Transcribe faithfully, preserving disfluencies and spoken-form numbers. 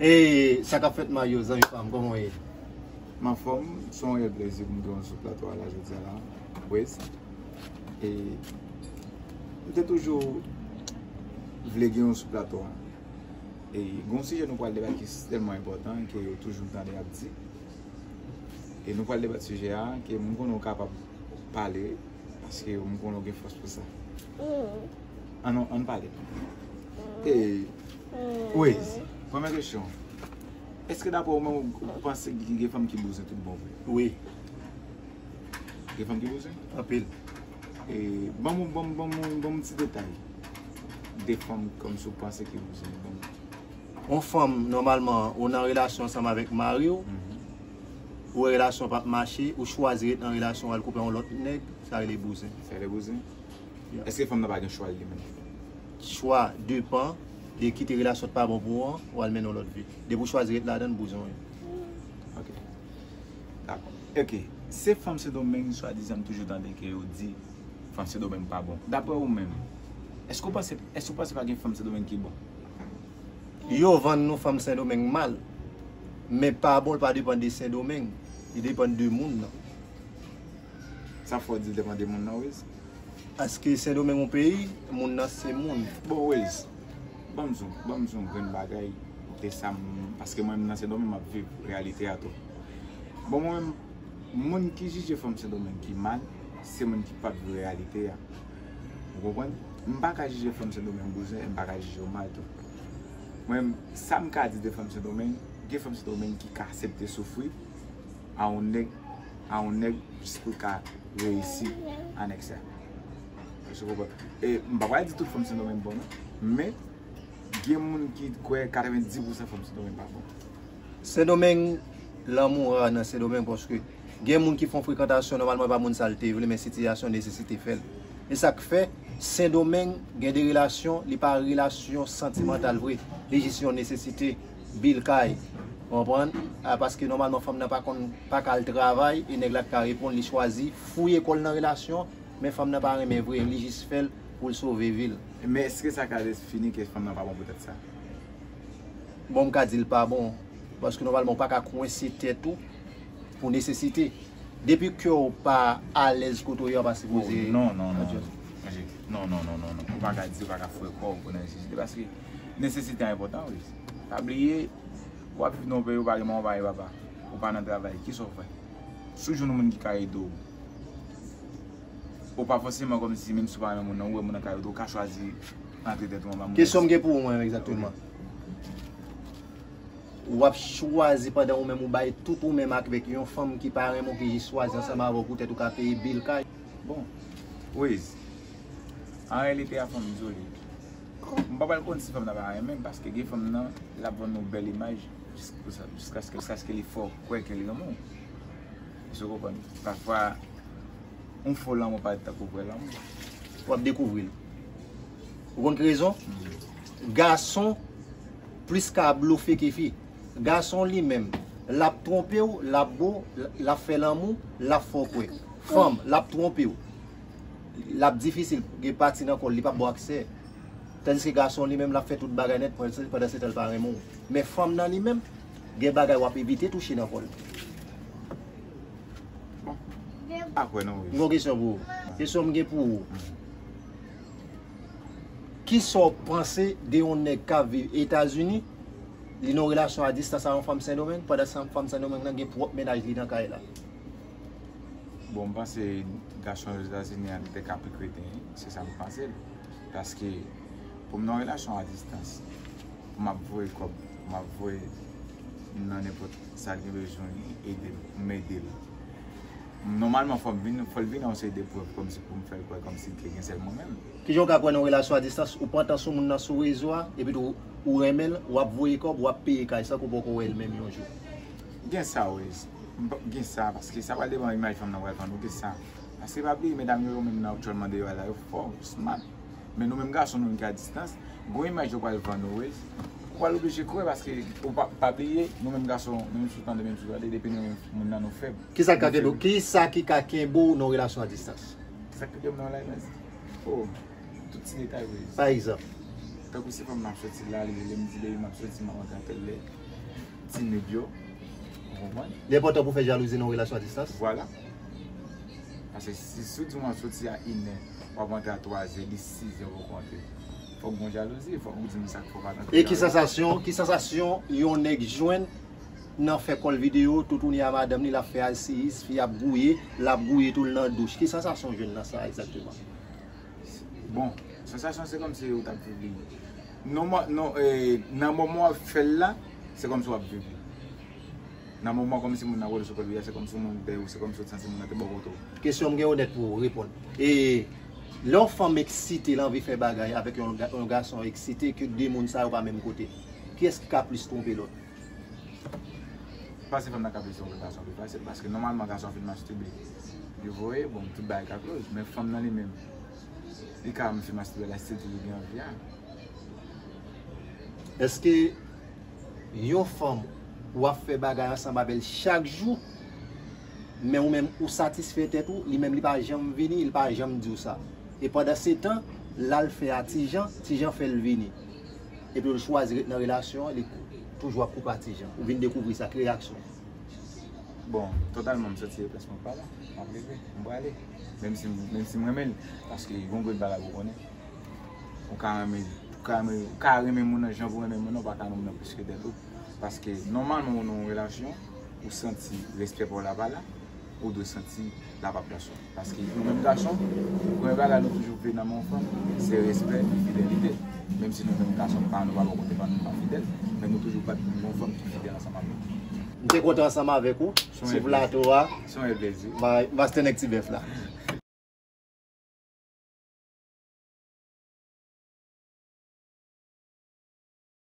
E sa k ap fèt, Mario, zanmi pa m, kòman w ye? M anfòm, se yon reyèl plezi pou m te sou plato a la jodi a la, Wes. E m te toujou vle gen w sou plato a. E gen yon sijè nou pral debate ki tèlman enpòtan ke yo toujou tande ap di. E nou pral debate sijè a, ke m konnen w kapab pale, paske m konnen w gen fòs pou sa. Ann, ann pale. E, Wes, premyè kesyon. Èske dapre w menm ou panse ki gen fanm ki bouzen tout bon vre? Wi. Gen fanm ki bouzen? Anpil. E, ban m, ban m, ban m, ban m ti detay de fanm kòmsi w panse ki bouzen. Ban m. Yon fanm, nòmalman, ou nan relasyon ansanm avèk mari w, ou wè relasyon p ap mache, ou chwazi ret nan relasyon, w al koupe yon lòt nèg, sa rele bouzen. Sa rele bouzen? Èske fanm nan pa gen chwa l li menm? Chwa depan, li kite relasyon t pa bon pou ou an, ou al mennen yon lòt vi. Depi w chwazi ret ladan l, bouzen w ye. Ok. Dakò. Ok. Se fanm Sendomeng, swadizan m toujou tande ke yo di fanm Sendomeng pa bon. Daprè ou menm, èske w panse, èske w panse pa gen fanm Sendomeng ki bon? Yo vann nou fanm Sendomeng mal. Men pa bon, l pa depann de Sendomeng. Li depann de moun nan. Sa fè w di l depann de moun nan, Wes? Paske Sendomeng yon peyi, moun nan se moun. Bon, Wes, ban m di w, ban m di w yon grenn bagay de sa m, paske mwen menm nan Sendomeng, m ap viv reyalite a tou. Bon, mwen menm, moun ki jije fanm Sendomeng ki mal, se moun ki p ap viv reyalite a. Ou konprann? M pa ka jije fanm Sendomeng bouzen, e m pa ka jije w mal tou. Mwen, sa m ka di de fanm Sendomeng, gen fanm Sendomeng ki ka aksepte soufri a yon nèg, a yon nèg jis pou l ka reyisi a nèg sa. Èske w konprann? E m pa pral di tout fanm Sendomeng bon non, men gen moun ki kwè katrevenndis pousan fanm Sendomeng pa bon. Sendomeng, lanmou ra nan Sendomeng paske gen moun ki fè yon frekantasyon, nòmalman e pa moun sa l te vle, men sitiyasyon, nesesite fè l. E sa k fè Sendomeng gen de relasyon, li pa relasyon santimantal vre. Li jis yon nesesite, bil kay. Ou konprann? A, paske nòmalman fanm nan pa konn, pa ka al travay, e nèg la k ka reponn, li chwazi fouye kò l nan relasyon, men fanm nan pa renmen vre, li jis fè l pou l sove vi l. Men èske sa ka defini ke fanm nan pa bon poutèt sa? Bon, m ka di l pa bon, paske nòmalman ou pa ka kwense tèt ou pou nesesite. Depi ke w pa alèz kote w ye, w pa sipoze. Non, non, non. Non, non, non, non, non. Ou pa ka di, ou pa ka foure kò w pou nesesite, paske nesesite a enpòtan, wi. Pa bliye, w ap viv nan yon peyi, ou pa gen manman, ou pa gen papa, ou pa nan travay, kisa w fè? Si w jwenn yon moun ki ka ede w, ou pa fòseman kòmsi, menm si w pa renmen moun nan, ou wè moun nan ka ede w, ou ka chwazi antre tèt ou anba moun. Kesyon m gen pou ou, mwen, egzakteman. W ap chwazi pandan ou menm ou bay tout ou menm avèk yon fanm ki pa renmen w, ki jis chwazi ansanm avè w poutèt ou ka peye bil kay. Bon, Wes, an reyalite a fanm izole. M pa pral konn si fanm nan pa renmen m, paske gen fanm nan, l ap vann yon bèl imaj jiskaske, jiskaske li fè w kwè ke li renmen w. Èske w konprann? Pafwa, yon fo lanmou parèt tankou vrè lanmou. W ap dekouvri l. Ou konn ki rezon? Gason plis ka blofe ke fi. Gason li menm, l ap twonpe w, l ap bo, l ap fè lanmou, l ap fè w kwè. Fanm, l ap twonpe w. L ap difisil, gen pati nan kò l, li p ap ba w aksè. Tandiske gason li menm, l ap fè tout bagay nèt, pandan se tan l pa renmen w. Men fanm nan li menm, gen bagay w ap evite touche nan kò l. Bon. M pa kwè non, Wes. M gen yon kesyon pou ou. Kesyon m gen pou ou. Kisa w panse de yon nèg k ap viv Etazini, li nan relasyon a distans a yon fanm Sendomeng, pandan se tan fanm Sendomeng nan gen pwòp mennaj li nan kay la? Bon, m panse gason Ozetazini an li te ka pi kreten, se sa m panse l. Paske pou m nan relasyon a distans, m ap voye kòb, m ap voye nan nenpòt sa l gen bezwen ede m, m ede l. Nòmalman, fò m vin, fò l vin a yon seri de prèv kòmsi pou m fè l kwè kòmsi ke gen sèl mwen menm. Kijan w ka kwè nan yon relasyon a distans, ou pran tan sou moun nan sou rezo a, epi tou ou renmen l, w ap voye kòb, w ap peye kay, san ke w poko wè l menm yon jou? Gen sa, wi. Gen sa, paske sa pral depann imaj fanm nan pral vann ou, gen sa. Paske pa bliye, medam yo, yo menm nan aktyèlman deyò a la, yo fò, yo smart. Men nou menm gason, nou menm ki a distans, gon imaj yo pral vann ou, wi. Ou pral oblije kwè, paske ou pa, pa bliye, nou menm gason, menm si w tande, menm si w tande, depi nou menm moun nan nou fèb. Kisa k ka kenbe w, kisa ki ka kenbe w nan yon relasyon a distans? Kisa k ka kenbe m nan yon relasyon? Oh, tout ti detay, wi. Pa egzanp? Tankou si fanm nan ap soti la, li rele m, di, baby, m ap soti, m ap antre a tèl lè. timid yo. Ou konprann? Li enpòtan pou fè jalouzi nan yon relasyon a distans. Vwala. Paske si, si w di w soti a inè, w ap antre a twazè, li sizè, ou poko antre. Fòk gon jalouzi, fòk ou di m sa k fè w pa t antre. E ki sansasyon, ki sansasyon yon nèg jwenn nan fè kòl videyo, toutouni a madanm li, l ap fè alsiyis, fi ap gouye, l ap gouye tou l nan douch. Ki sansasyon w jwenn nan sa egzakteman? Bon, sansasyon se kòmsi ou t ap viv li. Non, non, eh, nan moman w ap fè l la, se kòmsi w ap viv li. Nan moman kòmsi moun nan wè w sou kòl videyo, se kòmsi moun dèyè w, se kòmsi w santi moun nan te bò kote w. Kesyon m gen onèt pou ou reponn. E lè yon fanm eksite, l anvi fè bagay avèk yon, ga- yon gason eksite, ke de moun sa yo pa menm kote, kiyès ki ka plis twonpe lòt? M panse fanm nan ka plis twonpe gason pi fasil, paske nòmalman gason fin mastibe, li voye, bon, tout bagay ka close, men fanm nan li menm, li ka menm fin mastibe la, still toujou gen anvi a. Èske yon fanm w ap fè bagay ansanm avè l chak jou, men ou menm ou satisfè tèt ou, li menm li pa janm vini, li pa janm di w sa. E pandan se tan, l al fè a Ti Jan, Ti Jan fè l vini. Epi l chwazi ret nan relasyon an, li toujou ap koupe a Ti Jan. Ou vin dekouvri sa, ki reyaksyon w? Bon, totalman m santi replèsman pa la. M ap leve, m prale. Menm si, menm si m renmen l, paske gon grenn bagay ou konnen. Ou ka renmen, ou ka renmen, ou ka renmen moun nan jan pou renmen moun nan, ou pa ka renmen moun nan plis ke tèt ou. Paske nòmalman ou nan yon relasyon, ou santi respè pa w la pa la, ou dwe santi l ap ap gason. Paske nou menm gason, premye bagay nou toujou vle nan men yon fanm, se respè e fidelite. Menm si nou menm gason pa nou pa bò kote pa nou pa fidèl, men nou toujou bat pou nou yon fanm ki fidèl ansanm avè nou. M te kontan ansanm avèk ou sou plato a. Se yon plezi. Master Nèg Ti Bèf la.